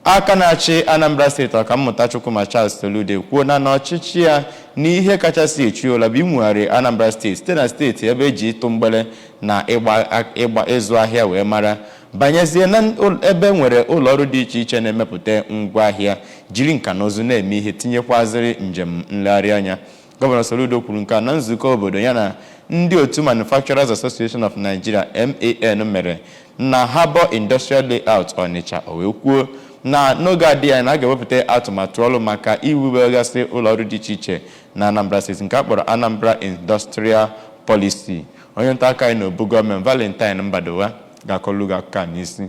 Aka na-achị Anambra Steeti, Ọkammụta Chukwuma Charles Soludo, ekwuola na ọchịchị ya n'ihe kachasị echu ụla bụ inwegharị Anambra Steeti site na steeti ebe eji ịtụ mgbere na ịgba ịzụ ahịa wee mara, banyezie na ebe nwere ụlọọrụ dị iche iche na-emepụta ngwaahịa, jiri nka na ụzụ na-eme ihe, tinyekwazịrị njem nlegharị anya. Gọvanọ Soludo kwuru nke a na nzukọ obodo ya na ndị otu Manufacturers Association of Nigeria, MAN, mere na Harbour Industrial Layout, Onitsha. O wee kwuo na n'oge adịghị anya na a ga-ewepụta atụmatụ ọrụ maka iwubegasị ụlọọrụ dị iche iche na Anambra Steeti, nke a kpọrọ Anambra Industrial Policy. Onye nta akụkọ anyị n'obu gọọmenti, Valentine Mbadowa, ga-akọlụ gị akụkọ a n'isi.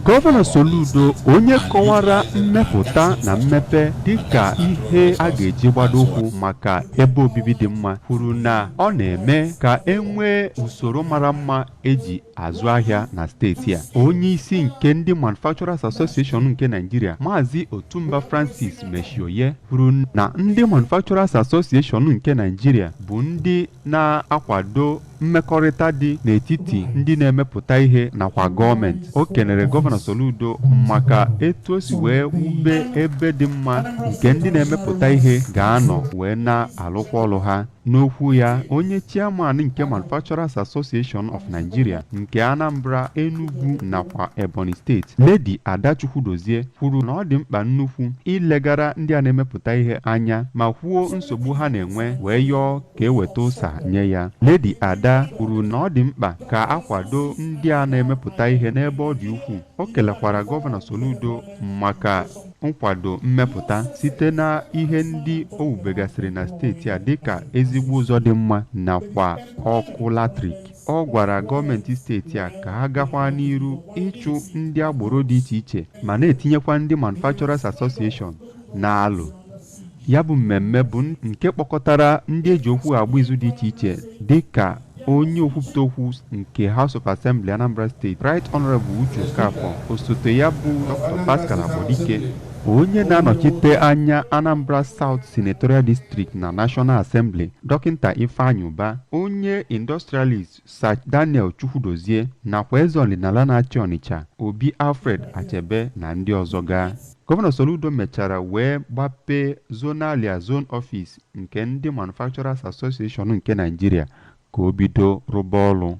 Gọvanọ Soludo, onye kọwara mmepụta na mmepe dịka ihe a ga-eji gbado ụkwụ maka ebe obibi dị mma, kwuru na ọ na-eme ka e nwee usoro mara mma eji azụ ahịa na steeti a. Onye isi nke ndị Manufacturers Association nke Nigeria, Maazị Otumba Francis Meshioye, kwuru na ndị Manufacturers Association nke Nigeria bụ ndị na-akwado mmekọrịta dị n'etiti ndị na-emepụta ihe nakwa gọọmenti. O kenere Gọvanọ Soludo maka etu o si wee wube ebe dị mma nke ndị na-emepụta ihe ga-anọ wee na-alụkwa ọrụ ha. N'okwu ya, onye chairman nke Manufacturers Association of Nigeria nke Anambra, Enugu nakwa Ebonyi Steeti, Lady Ada Chukwudozie, kwuru na ọ dị mkpa nnukwu ilegara ndị a na-emepụta ihe anya ma kwuo nsogbu ha na-enwe, wee yọọ ka eweta ụsa nye ya. Lady Ada kwuru na ọ dị mkpa ka akwado ndị a na-emepụta ihe n'ebe ọ dị ukwuu. O kelekwara Gọvanọ Soludo maka nkwado mmepụta site na ihe ndị o wubegasịrị na steeti a, dịka ezigbo ụzọ dị mma nakwa ọkụ latrik. Ọ gwara gọọmenti steeti a ka ha gakwa n'iru ịchụ ndị agboro dị iche iche ma na-etinyekwa ndị Manufacturers Association na-alụ. Ya bụ mmemme bụ nke kpọkọtara ndị eji okwu agba izu dị iche iche, dịka onye okwupụta okwu nke House of Assembly Anambra State, Right Honorable Uche Okafor, osote ya bụ Dr. Pascal Agbodike, onye na-anọchite anya Anambra South Senatorial District na National Assembly, Dọkịta Ifeanyi Uba, onye industrialist Sir Daniel Chukwudozie, nakwa eze ọdịnala na-achị Ọnịcha, Obi Alfred Achebe, na ndị ọzọ gaa. Gọvanọ Soludo mechara wee gbapee Zonal Liaison Office nke ndị Manufacturers Association nke Nigeria ka o bido rụba ọrụ.